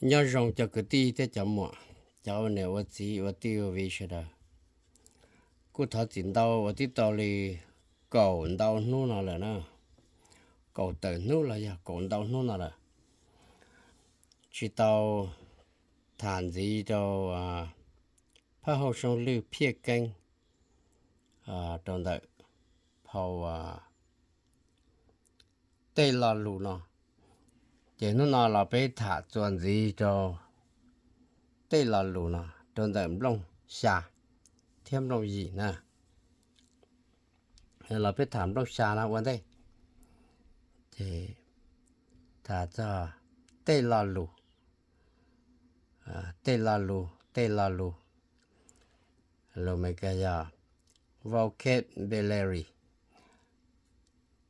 Nyob zoo cov kwv tij thiab cov muam, cov ua niam ua txiv ua tij ua viv sawv daws. Kuj thov txim ntau uas twb tau li kaum ntau hnub no lawm na, kaum tawm hnub los yog kaum ntau hnub no lawm, tsis tau tham ntxiv rau phab hauj soo lwj phiaj keeb rau ntawm phau tej lo lus no. Ces hnub no los peb tham txuas ntxiv rau tej lo lus no rau ntawm nplooj xya thiab nplooj yim na. Los peb tham nplooj xya no ua ntej, ces tham txog tej lo lus, tej lo lus, tej lo lus, lus Meskas yog vocabulary,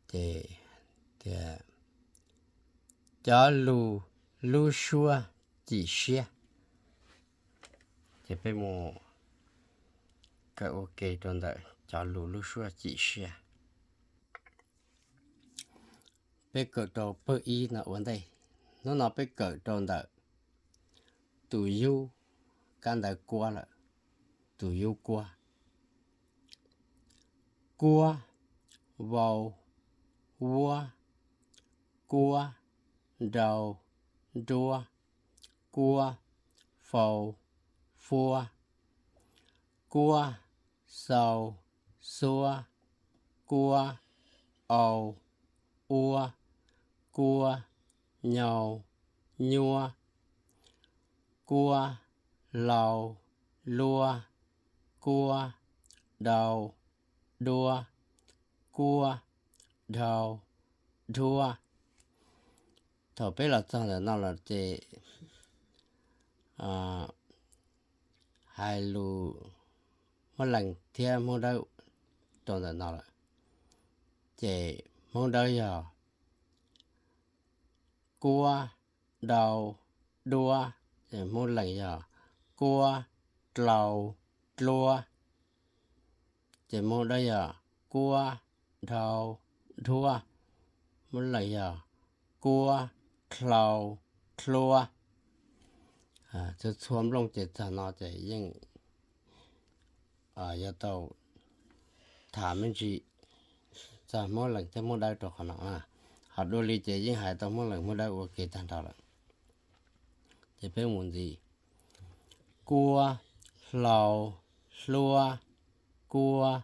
ces tias cov lus lub suab cim siab. Ces peb mus kawm ua ke rau ntawm cov lus lub suab cim siab. Peb kawm rau pawg ib no ua ntej. Hnub no peb kawm rau ntawm tus yub, kab ntawv kuab lawm, tus yub kuab. Kuab, vau, vuab, kuab, nrau, nruab, kuab, fau, fuab, kuab, xau, xuab, kuab, au, uab, kuab, nyau, nyuab, kuab, hlau, luab, kuab, dau, duab, kuab, dhau, dhuab. Thaum peb los txog ntawm no lawm ces hais lus Hmoob Lees thiab Hmoob Dawb rau ntawm no lawm. Ces Hmoob Dawb yog kuab, dau, duab, ces Hmoob Lees yog kuab, dlau, dluab, ces Hmoob Dawb yog kuab, dhau, dhuab, Hmoob Lees yog kuab, dlau, dluab. Txhua txhua nplooj ces txog no ces yeej yuav tau tham me ntsis txog Hmoob Lees thiab Hmoob Dawb rau qhov no. Ho dua li ces yeej hais tau Hmoob Lees Hmoob Dawb ua ke tag nrho lawm. Ces peb mus ntxiv. Kuab, hlau, hluab, kuab,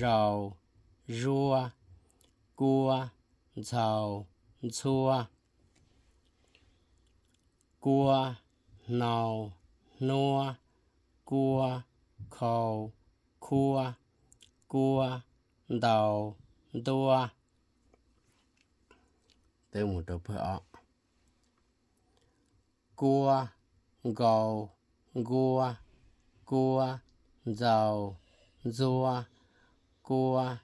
zau, zuab, kuab, ntxhau, ntxhuab, kuab, hnau, hnuab, kuab, khau, khuab, kuab, ntau, ntuab. Peb mus rau pawg ob. Kuab, nkau, nkuab, kuab, ntxau, ntxuab, kuab,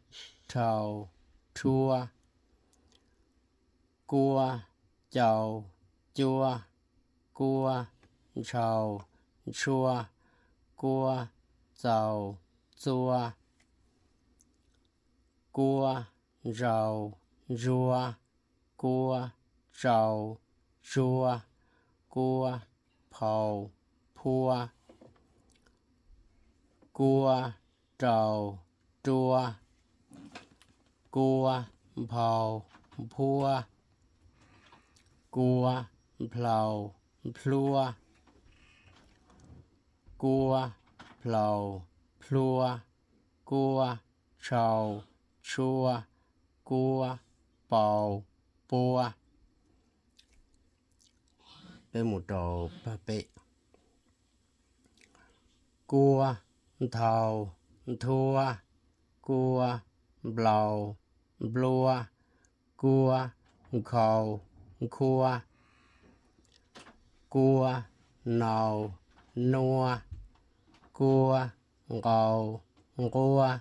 dhau, dhuab, kuab, cau, cuab, kuab, ntshau, ntshuab, kuab, txau, txuab, kuab, ntsau, ntsuab, kuab, tsau, tsuab, kuab, phau, phuab, kuab, rau, ruab, kuab, nphau, nphuab, kuab, nphlau, nplhuab, kuab, nphlau, nplhuab, kuab, tshau, tshuab, kuab, pau, puab. Peb mus rau pawg peb. Kuab, nthau, nthuab, kuab, nplau, npluab, kuab, nkhau, nkhuab, kuab, nau, nuab, kuab, nqau, nquab,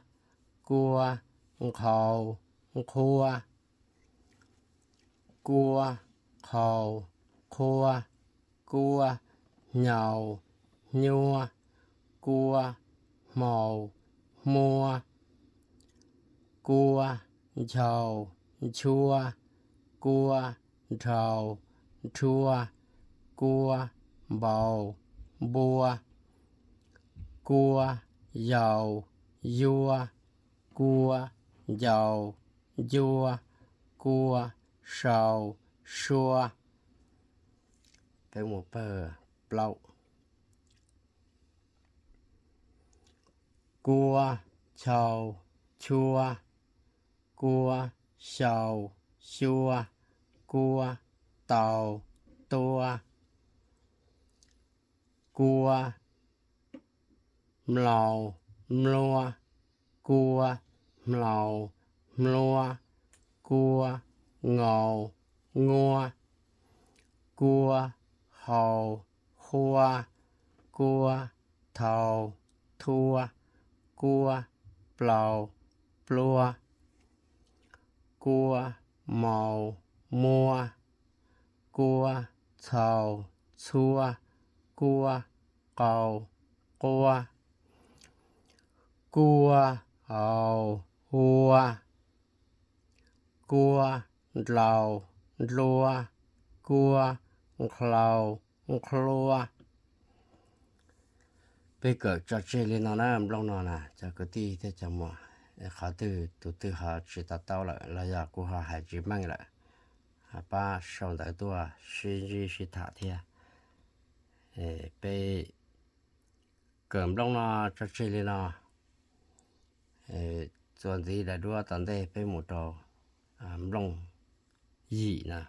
kuab, nqhau, nqhuab, kuab, qhau, qhuab, kuab, hnyau, hnyuab, kuab, hmau, hmuab, kuab, nchau, nchuab, kuab, nrhau, nrhuab, kua, npau, npua, kua, yau, yua, kua, ncau, ncua, kua, sau, sua. Peb mus pawg plaub. Kua, chau, chua, kua, xyau, xyua, kua, tau, tua, kua, mlau, mlua, kua, hmlau, hmlua, kua, ngau, ngua, kua, hau, hua, kua, thau, thua, kua, plau, plua, kua, mau, mua, kua, txhau, txhua, kua, qau, qua, kua, au, ua, kua, ndlau, ndlua, kua, nqhlau, nqhlua. Peb kawm tso tseg li no na, nplooj no na cov kwv tij thiab cov muam, qhov twg tus twg ho tsis to taub lawm los yog kuv ho hais tsis meej lawm, pab sau ntawv tuaj sib ntsib sib tham thiab. Peb kawm nplooj no tso tseg li no, txuas ntxiv daim duab tom ntej peb mus rau nplooj yim na.